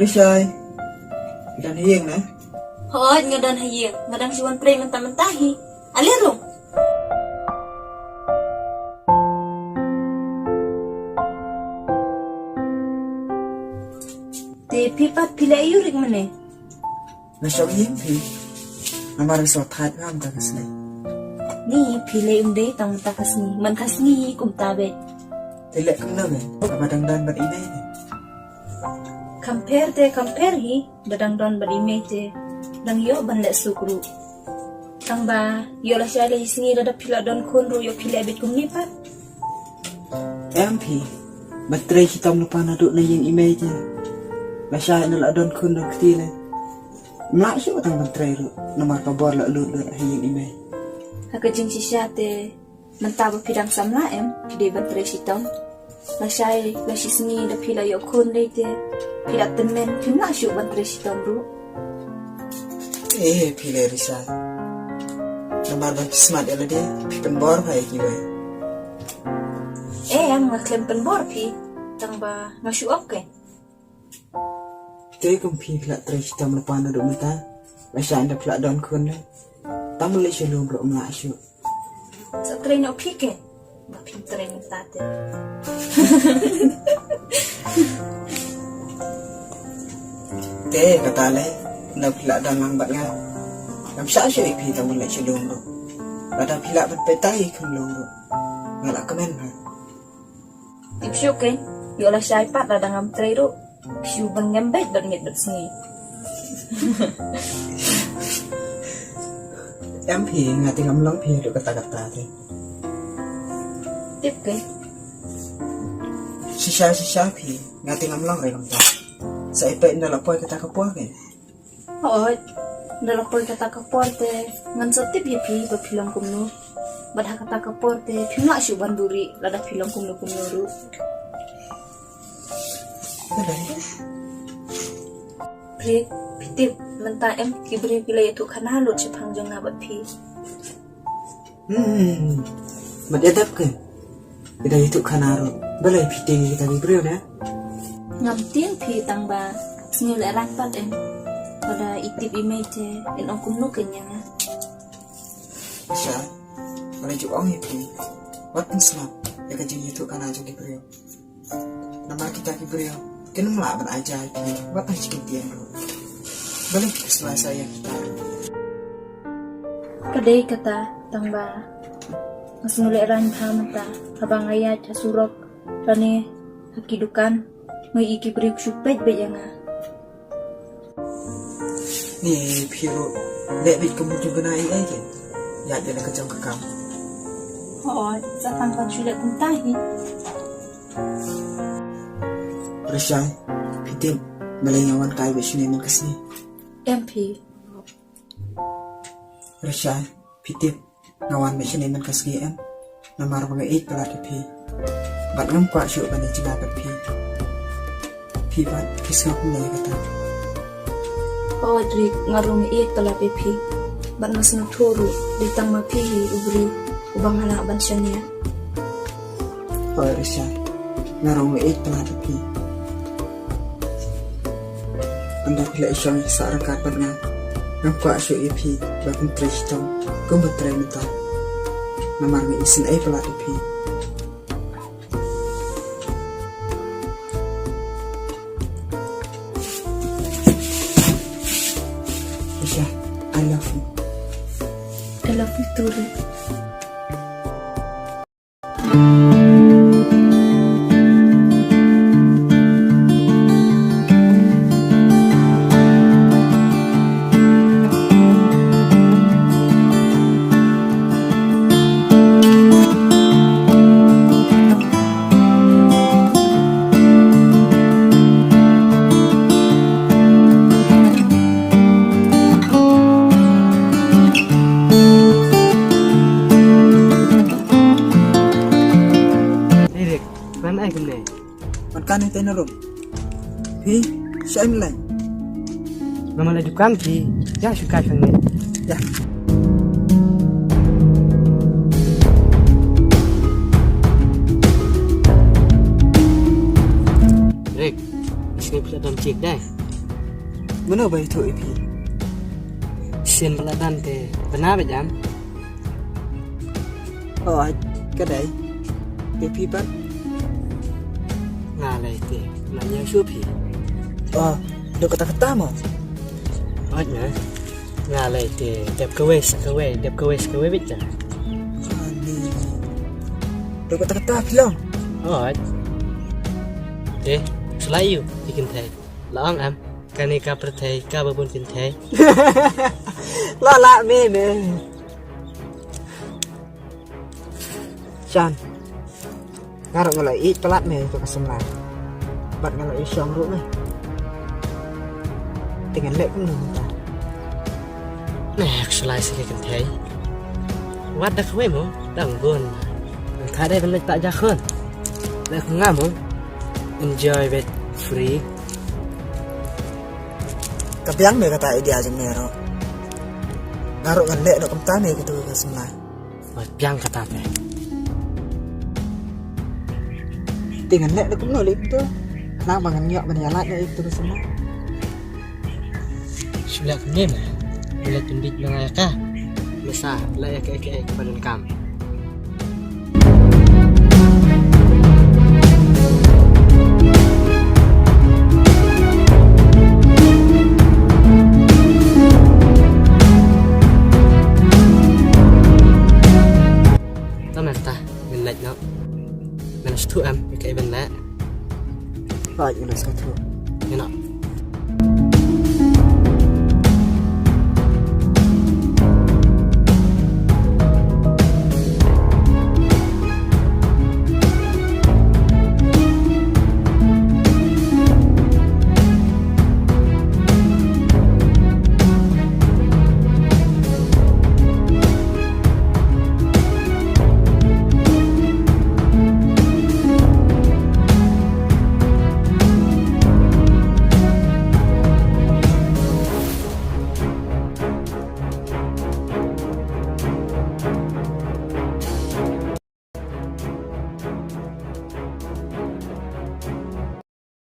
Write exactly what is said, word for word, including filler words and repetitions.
Shai. Don ha ïing ne? Hooid, nga don ha ïing. Nga dang shu wan trei mynta mynta hi. Ale rung. Te phi pat phi leh aïu rik mynne? Nga shong ïing phi. Namar nga sngewthuh bha mynta ka sngi. Ni phi leh um dei tang mynta ka sngi. Man ka sngi hi kumta beit. Te leh kumno beit? Kaba dang don bad i mei. Compare te compare hi, da dang don bad i mei te dang ïoh ban leh suk ruh. Tang ba ïoh lashai la shi sngi lada phi la don khun ruh ïoh phi leh beit kumne pat. Em phi, ban trei shitom lypa naduh na ïing i mei te. Lashai na la don khun don kti lei. Ym lah shuh tang ban trei ruh namar ka bor la lut lut ha ïing i mei. Ha ka jingshisha te mynta ba phi dang samla em, phi dei ban trei shitom. Lashai la shi sngi da phi la ïoh khun dei te phi la tymmen, phim lah shuh ban trei shitom ruh. Eh, phi leh Risa. Namar ba phi smat ïa lade, phi pynbor bha ïa kiwei. Eh, em, nga khlem pynbor phi, tang ba nga shu ong kein. Te kum phi phi la trei shitom lypa naduh mynta. Lashai da phi la don khun ne. Tang leh sha lum ruh ym lah shuh. Sa trei noh phi kein. Ba phim trei mynta te. Te kata lei, na phi la don lang bad nga. Ngam shah shuh ïa phi tang ban leh sha lum ruh. Lada phi lah ban peit tai ïa khun lum ruh. Nga la kmen ha. Tip shuh kein, ïoh lashai pat lada ngam trei ruh. Shu ban ngam beit bad miet bad sngi. Em phi, nga te ngam long phi haduh katta katta te. Tip kein. Shisha shisha phi, nga te ngam long re kumta. Sa ïa peit ynda la poi kata ka por kein. Hooid, ynda la poi kata ka por te ngan sa tip ïa phi ba phi long kumno. Bad ha kata ka por te phim lah shuh ban buhrieh lada phi long kumno kumno ruh. Balei? Phi, phi tip, mynta em ki briew ki la ïathuh khana lut shaphang jong nga bad phi. Hmm. Bad ïa dep kein. Ki da ïathuh khana ruh. Balei phi tieng ïa kita ki briew ne? Ngam tieng phi tang ba sngewlehrain pat em. Lada i tip i mei te in ong kumno kein ïa nga. Sha, nga la ju ong ïa phi. Wat pynsngap ïa ka jingïathuh khana jong ki briew. Namar kita ki briew kin ym lah ban ai ja ïa phi wat ha shi kyntien ruh. Balei phi khuslai sa ïa kita? Ka dei kata tang ba nga sngewlehrain bha mynta haba nga ïaid ha surok lane ha ki dukan, nga ïohi ki briew ki shu peit beit ïa nga. Ni phi ruh leh beit kum u jingkynnoh ei ei kein. Ïaid beit la ka jong ka kam. Hooid, sa tang ban shu leh kumta hi. Rashai, phi tip, balei nga wan kai beit shane man ka sngi? Em phi. Rashai, phi tip, nga wan beit shane man ka sngi em. Namar ba nga ïeit palat ïa phi. Bad ngam kwah shuh ban ïa jngai bad phi. Phi pat phi sngap kumno ïa kata? Hooid Rick, nga ruh nga ïeit palat ïa phi. Bad nga sngewthuh ruh, dei tang ma phi hi u briew uba nga lah ban shaniah. Hooid Risa, nga ruh nga ïeit palat ïa phi. Ynda phi la ïashong ïasah ryngkat bad nga, ngam kwah shuh ïa phi ba phin trei shitom kumba trei mynta. Namar nga isynei palat ïa phi. Isha, I love you. I love you too, Rick. Direk, kren ai kumne. Wan kane te na rum. Phi, shai mlai. Nga ma la dukan phi, ïa shu kai shane. Ïa. Rek, shu phi la dam chik dai. Mano ba ïathuh ïa phi? Sien ba la dang te bana ba jam. Oh, ka dei. Te phi pat? Nga lei te, nga ñiew shuh phi. Oh, dok kata kata mo? Oj nga. Nga lei te, dep kawei sa kawei, dep kawei sa kawei bit ka. Ani. Dok kata kata phi long. Oj. Te, shu la ïoh, phi kynthei. La ong em, kane ka pyrthei, ka ba bun kynthei. La la me me. Chan. Nga ruh nga la ïeit palat me ïa ka samla. Bad nga la ïeit shong ruh me. Te ngan leh kumno mynta? Neh, ka shu lai sa ka kynthei. Wat da kawei mo, dang bun. Mynta dei ban leit pah ja khun. Leh kumno mo? Enjoy bad free. Ka biang me kata idea jong me ruh. Nga ruh ngan leh noh kumta me katu ka samla. Oi, biang kata te. Te ngan leh da kumno leh kumto? Khnang ba ngan ïoh ban ïa lait noh ïa katu ka samla. Shu leh kumne me. Leh pynbit ma nga ïa ka. Me sa leh ïa kaei kaei kaba donkam. To me kata, men leit noh. Men sngewthuh em ïa kaei ban leh? Hooid, ngan sngewthuh. Ïa noh.